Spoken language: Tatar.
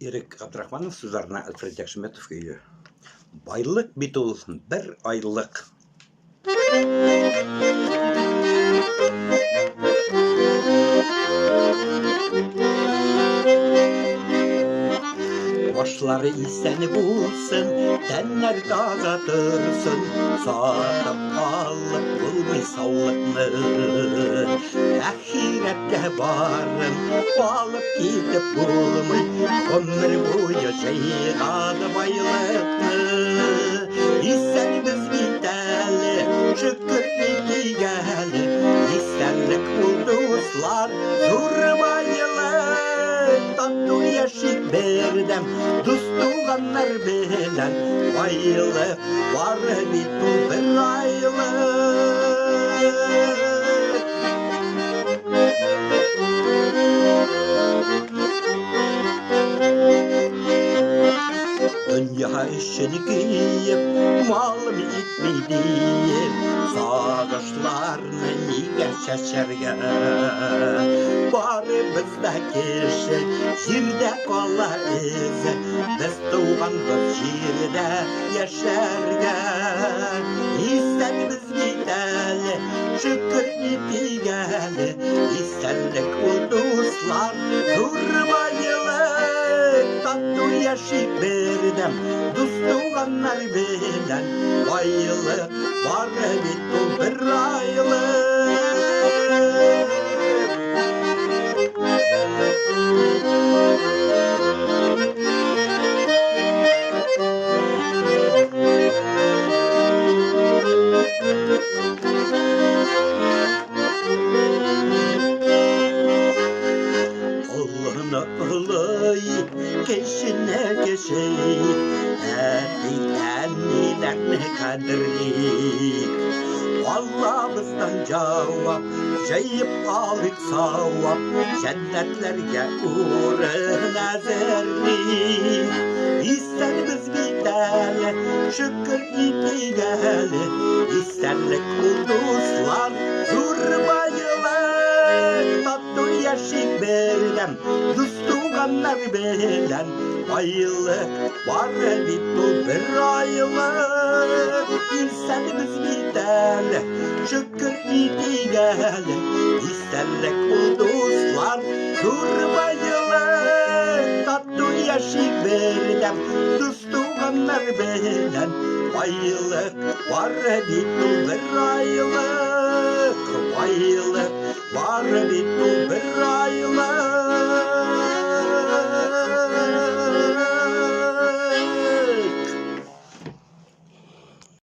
Ирек Габдрахманов сүзләренә Альфред Якшиметов көе. Байлык бит ул бер айлык. Башлары исән булсын, тәннәр таза торсын, сатып алып булмый саулыкны. Әхирәткә барын алып китеп булмый, гомер буе җыйган байлыкны. Исәнбез бит әле, шөкер итик әле, исәнлек ул, дуслар, зур байлык. Тату яшик бердәм, дус туганнар белән, байлык бар бит ул бер айлык. Дөнья өчен көеп, малым итми диеп, сагышларны нигә чәчәргә? Барыбыз да кеше, җирдә кала эзе, без туганбыз җирдә яшәргә. Исәнбез бит әле, шөкер итик әле, исәнлек ул, дуслар, зур байлык. Тату яшик бердәм, дус туганнар белән, байлык бар бит ул бер айлык. Олыны олы ит, кечене кече ит, әти әниләрне кадерлик. Аллабыздан җавап, җыеп алыйк савап, җәннәтләргә урын әзерлик. Исәнбез бит әле, шөкер итик әле, исәнлек ул, дуслар, зур байлык. Тату яшик бердәм, дус туганнар белән, байлык бар бит ул бер айлык. Исәнбез бит әле, шөкер итик әле, исәнлек ул, дуслар, зур байлык. Тату яшик бердәм, дус туганнар белән, байлык бар бит ул бер айлык. Байлык бар бит ул бер айлык.